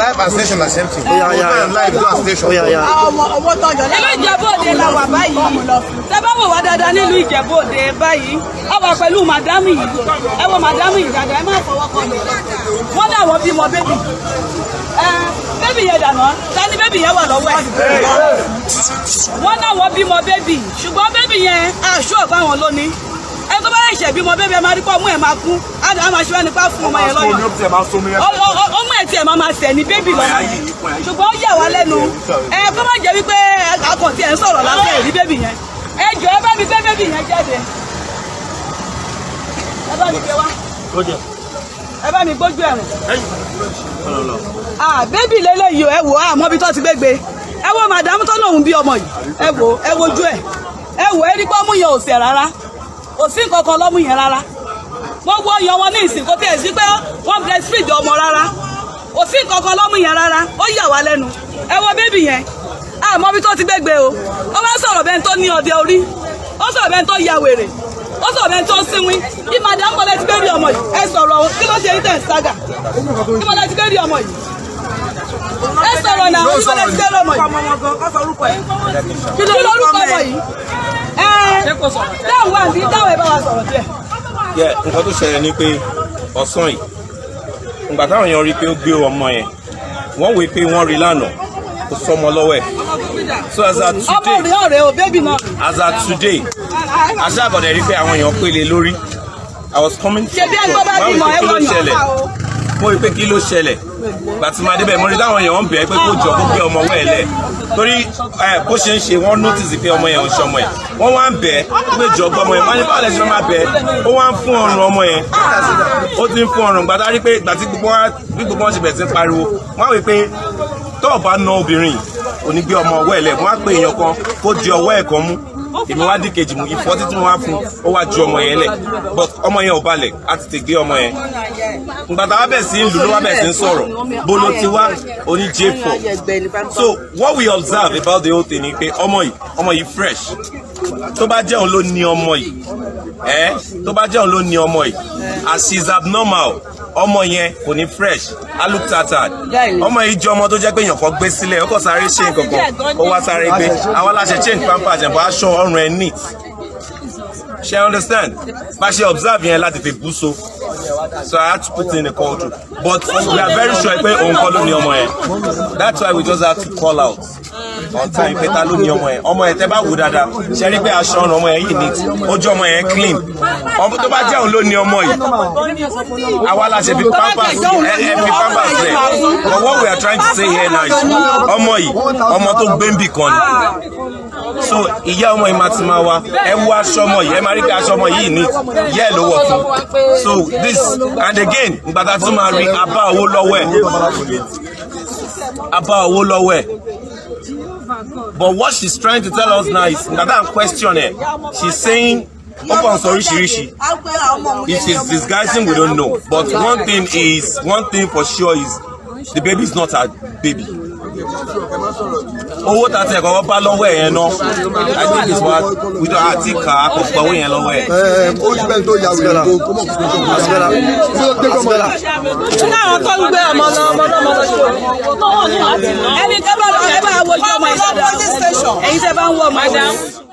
Life and station na same thing. Yeah. And life do and station. Oh, yeah. Ọmọ owó tọjọ Ìlú Ìjẹ̀bú Òde la wà báyìí. Tẹ́ bá wò wá dáadáa nílùú Ìjẹ̀bú Òde báyìí, a wà pẹ̀lú madam yìí. Ẹ wo madam yìí dáadáa, ẹ má fọwọ́ kàn mí. Wọ́n ní àwọn bímọ baby. Ẹ baby yẹn dànù, tani baby yẹn wà lọ́wọ́ ẹ̀? Wọ́n ní àwọn bímọ baby, ṣùgbọ́n baby yẹn aṣọ ọ̀pá wọn lónìí. Ẹ tó bá ṣẹ̀ bímọ baby, ẹ máa rí pé ọmú ẹ̀ máa kún, á máa ṣe wá nípa fún ọmọ yẹn lọ́yàn. Ọmọ ẹ̀ tiẹ̀ máa sẹ̀ ní baby lọ́mọ yẹn, ṣùgbọ́n ó yà wá lẹ́nu ẹ kó má jẹ́ wípé akọ̀tí ẹ̀ ń sọ̀rọ̀ lásán ẹ̀rí baby yẹn. Ẹ jọ, ẹ bá mi gbé baby yẹn jáde, ẹ bá mi gbé wá, ẹ bá mi gbójú ẹ̀rùn. Ah, baby lélẹ́yìí o. Ẹ wò á, àmọ́ bí tó ti gbégbé. Ẹ wo madam tó náà ń bí ọmọ yìí. Ẹ wò, ẹ wojú ẹ, ẹ wò, ẹ rí pé ọmú yẹn ò sẹ̀ rárá, kò sí nǹkan kan lọ́mú yẹn rárá. Wọ́n wọ ọyàn wọn ní ìsìn, kò tiẹ̀ sí pé wọ́n breastfeed ọmọ rárá, kò sí nǹkan kan lọ́mú yẹn rárá. Ó yà wá lẹ́nu. Ẹ wo baby yẹn, àmọ́ bí tó ti gbégbé o. Ó wá sọ̀rọ̀ bẹ́ẹ̀ tó ní ọdẹ orí, ó sọ̀rọ̀ bẹ́ẹ̀ tó ya wèrè, ó sọ̀rọ̀ bẹ́ẹ̀ tó sínwín. Kí madam bọ́lá ti gbé rí ọmọ yìí? Ẹ sọ̀rọ̀ o. Kí ló ṣe yín tẹ̀ ń sága? Kí bọ́lá ti gbé rí ọmọ yìí? Ẹ sọ̀rọ̀ náà. Kí bọ́lá ti gbé rí ọmọ yìí? Kí ló lórúkọ ọmọ yìí? Ẹ dáhùn wá ní dáhùn, ẹ bá wa sọ̀rọ̀ díẹ̀. Yẹ, nǹkan tó ṣẹlẹ̀ ni pé ọ̀sán yìí, ìgbà táwọn èèyàn rí i pé ó gbé ọmọ yẹn, wọ́n wòó pé wọ́n rí lánàá, kò sọmọ lọ́wọ́ ẹ̀. So as at Ọmọ today, òrìhàn rẹ o, baby náà. as at today, aṣáàbọ̀dẹ̀ rí pé àwọn èèyàn pélé lórí. I was coming Ṣe bí ẹgbẹ́ bá wọ́n bímọ, wí pé ẹ kí ló wọ̀nyàn. ṣẹlẹ̀? Mo rí pé kí ló ṣẹlẹ̀? Gbà tí máa débẹ̀, mo rí táwọn èèyàn ń bẹ̀ ẹ́ pé kó jọ, kó gbé ọmọ ọwọ́ ẹ̀ lẹ̀, torí ẹ bó ṣe ń ṣe, wọ́n notice pé ọmọ yẹn ò ń ṣe ọmọ ẹ̀. Wọ́n wá ń bẹ̀ ẹ́ pé jọ, gbọ́ ọmọ yẹn. Wọ́n ní báwo lẹ ṣe máa bẹ̀ ẹ́? Ó wá ń fún ọrùn ọmọ yẹn, ó ti ń fún ọrùn. Gbàtà rí pé gbàtí gbogbo wọn, bí gbogbo wọn ṣe bẹ̀rẹ̀ sí ń pariwo, wọ́n á wí pé tó o bá na obìnrin yìí, ò ní gbé ọmọ ọwọ́ ẹ̀ lẹ̀. Wọ́n á pè èèyàn kan kó di ọwọ́ ẹ̀ kan mú, èmi wá dì kejì mú. Ìfọ́ títí mo wá fún, ó wá ju ọmọ yẹn lẹ̀, but ọmọ yẹn ò balẹ̀ á ti tè gbé ọmọ yẹn. Ìgbà tá a bẹ̀ sí ń lù ló wá bẹ̀ sí ń sọ̀rọ̀ bolo ti wá oní J4. So what we observe about the whole thing ni pé ọmọ yìí fresh. Tó bá jẹ́ òun ló ní ọmọ yìí, ẹ́ tó bá jẹ́ òun ló ní ọmọ yìí, as she is abnormal, ọmọ yẹn kò ní fresh, á look tattered. Ọmọ yìí jẹ́ ọmọ tó jẹ́ pé èèyàn kan gbé sílẹ̀, ó kàn sáré ṣe nǹkan kan, ó wá sáré gbé. Àwọn aláṣẹ change pampers ẹ̀ bọ́, aṣọ ọrùn ẹ̀ neat. Ṣe understand? Bá ṣe observe yẹn láti fi bú so. So I had to put in a call through, but we are very sure pé òun kọ́ ló ní ọmọ yẹn. That's why we just have to call out on time pé ta ló ní ọmọ yẹn? Ọmọ yẹn, tẹ́ bá wò dáadáa, ṣe rí pé aṣọ ọrùn ọmọ yẹn yìí neat, ojú ọmọ yẹn clean. Ọmọ tó bá jẹ́ òun ló ní ọmọ yìí, àwa la ṣe fi pampers ẹ, ẹ fi pampers rẹ. But what we are trying to say here now is ọmọ yìí, ọmọ tó gbé ń bì kan ni. So ìyá ọmọ yìí máa ti máa wá. Ẹ wo aṣọ ọmọ yìí, ẹ máa rí pé aṣọ ọmọ yìí neat, yẹ́ ẹ̀ ló wọ̀ fún. So this, and again, gbàtà tún máa rí abá owó lọ́wọ́ ẹ̀, abá owó lọ́wọ́ ẹ̀. But what she's trying to tell us now is, gbàtà ń question ẹ̀, she's saying, ó kàn sọ oríṣiríṣi. If she's disguising, we don't know. But one thing is, one thing for sure is the baby is not her baby. Owó tá a ti ẹ̀kọ́ bá lọ́wọ́ ẹ̀ yẹn náà, I think it's what we don't àti kà á, kò gba owó yẹn lọ́wọ́ ẹ̀. Ó ti bẹ́ẹ̀ tó ya wèrè kó mọ̀ kó tó Asibela. Asibela. Ní àwọn tó ń gbé ọmọ lọ, ọmọ lọ́mọ lọ sí o. Ẹni tẹ́ bá lọ, ẹ bá wojú ọmọ yìí dáadáa. Ẹ̀yin tẹ́ bá ń wọ ọmọ yìí.